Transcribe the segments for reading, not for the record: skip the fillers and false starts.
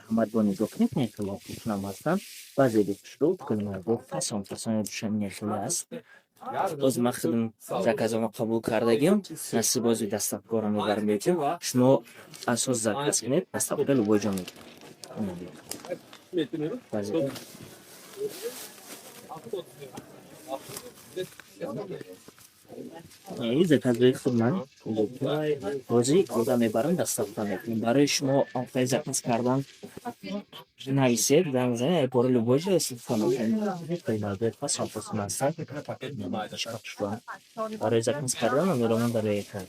Марҳамат, бо нигоҳ кунед, нехелам ҳастанд. Баъзе хушрӯ, фасон фасони нехеле аст. Боз ман худам заказома қабул кардагим. Насиб, бози доставкаро мебарам, меётем. Шумо асос заказ кунед, доставка любой ҷо мекунем. Баъзе заказои худ ман бозӣ ода мебарам, доставка мекунем. Барои шумо анфай заказ кардан нависед, занг занед, бори любой ҷо доставка мекунем. Фасон фасон ҳастанд. Барои заказ кардан номеромон дар рӯи экран.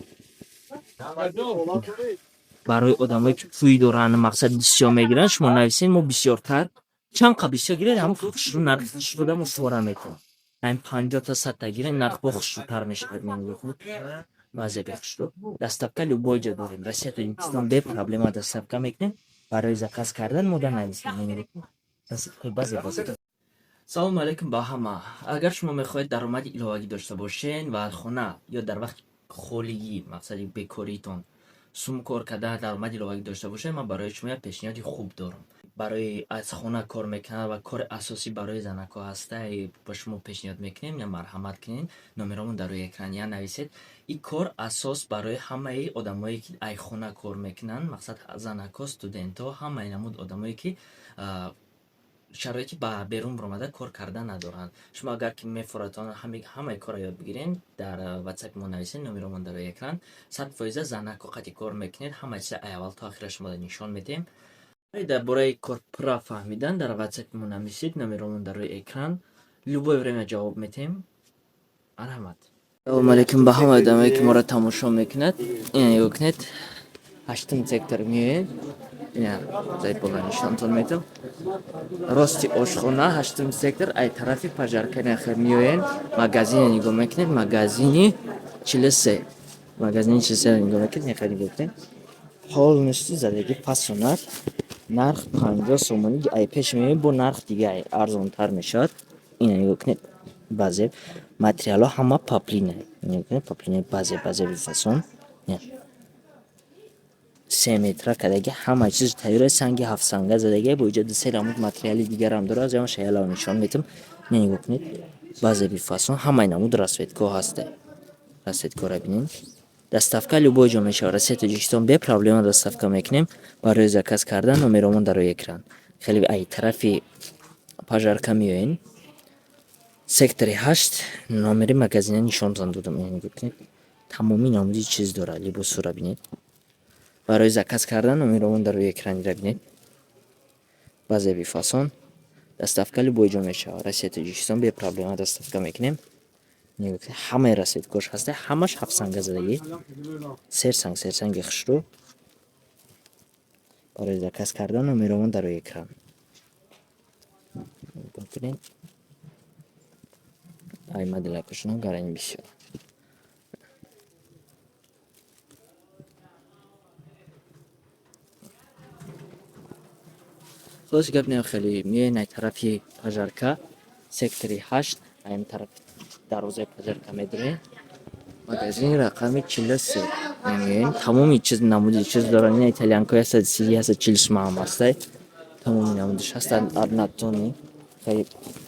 Барои одамое ки пӯй доранд, мақсад бисёр мегиранд, шумо нависед, мо бисёртар, чанд қа бисёр гиред, ҳамон хушрӯ нархи хушрӯда мо шуморо метавонем. Ҳамин 50-та, 100-та гиред, нарх бо хушрӯтар мешавад. Баъзе бехушрӯ. Доставка любой ҷо дорем. Россия, Тоҷикистон бе проблема доставка мекунем. Барои заказ кардан мода нависед. Баъзе баъзе. Салому алайкум ба ҳама. Агар шумо мехоҳед даромади иловагӣ дошта бошед ва хона ё дар вақти холигӣ, мақсади бекориитон, сум кор карда даромади иловагӣ дошта бошед, ман барои шумо як пешниҳоди хуб дорам. Барои аз хона кор мекунад ва кори асосӣ барои занакҳо ҳаста, ба шумо пешниҳод мекунем. Я марҳамат кунед, номеромон дар рӯи экран, я нависед. Ин кор асос барои ҳамаи одамое ки ай хона кор мекунанд, мақсад занакҳо, студентҳо, ҳамаи намуд одамое ки шароити ба берун баромада кор карда надоранд. Шумо агар ки мефоратон ҳамаи корро ёд бигиред, дар ватсапи мо нависед, номеромон дар рӯи экран. 100% занакҳо қати кор мекунед, ҳамаи чиза ай аввал то охира шуморо нишон медиҳем. Дар бораи кор пурра фаҳмидан дар ватсапи мо нависед, номеромон дар рӯи экран. Любое время ҷавоб медиҳем. Марҳамат. Салому алайкум ба ҳамаи одамое ки моро тамошо мекунад. Ина нигоҳ кунед. Ҳаштум сектор меоед. Ина зай боло нишонтон медиҳам. Рости ошхона, ҳаштум сектор, ай тарафи пожарка нахер меоед. Магазине нигоҳ мекунед, магазини 43. Магазини 43 нигоҳ мекунед, нахер нигоҳ кунед. Полностью задагӣ пасонад. Нарх 50 сомонӣ, ай пеш меоед, бо нарх дига арзонтар мешавад. Ина нигоҳ кунед. Баъзе материалҳо ҳама поплина. Нигоҳ кунед, поплина баъзе баъзе фасон. 3 метра кадаги, ҳама чиз тайёр, санги ҳафтсанга задаги, бо иҷа ду се намуд материали дигарам дорад, аз ямаша ялав нишон медиҳам. Ина нигоҳ кунед. Баъзе бифасон, ҳамаи намуд расцветкаҳо ҳаста. Расцветкаҳоро бинед. Доставка любой ҷо мешавад. Россия, Тоҷикистон бе проблема доставка мекунем. Барои заказ кардан номеромон дар рӯи экран. Хеле ай тарафи пожарка меоед. Сектори 8, номери магазина нишонтон додам. Ина нигоҳ кунед. Тамоми намуди чиз дорад. Либосҳоро бинед. Барои заказ кардан номеромон дар рӯи экранира бинед. Баъзе бифасон. Доставка любой ҷо мешавад. Россия, Тоҷикистон бе проблема доставка мекунем. Нигоҳ кунед, ҳамаи расцветкаҳош ҳаста, ҳамаш ҳафтсанга задагӣ. Серсанг, серсанги хушрӯ. Барои заказ кардан номеромон дар рӯи экран. Нигоҳ кунед. Ай моделакашонам гарани бисёр. Хулоси гап, не, хеле меоен ай тарафи пожарка, сектори 8, ай тарафи дарвозаи пожарка медурем. Магазини рақами 43 меоем. Тамоми чиз, намуди чиз доранд. Ина итальянкаҳои ҳастад, 30, 140 сум ҳам ҳастай. Тамоми намудиш ҳастанд, однотонный.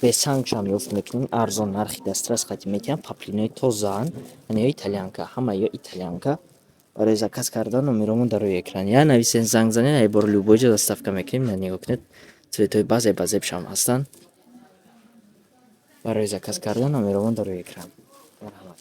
Бесангшам ёфт мекунем, арзон нархи дастрас қати метиҳам, поплинои тозаанд. Яъне ё итальянка, ҳама ё итальянка. Барои заказ кардан номеромон дар рӯи экран. Я нависен, занг занед, ай бор любой ҷо доставка мекунем. Ина нигоҳ кунед. Цветҳои баъзе базебшам ҳастанд. Барои заказ кардан номеромон дар рӯи экран. Марҳамат.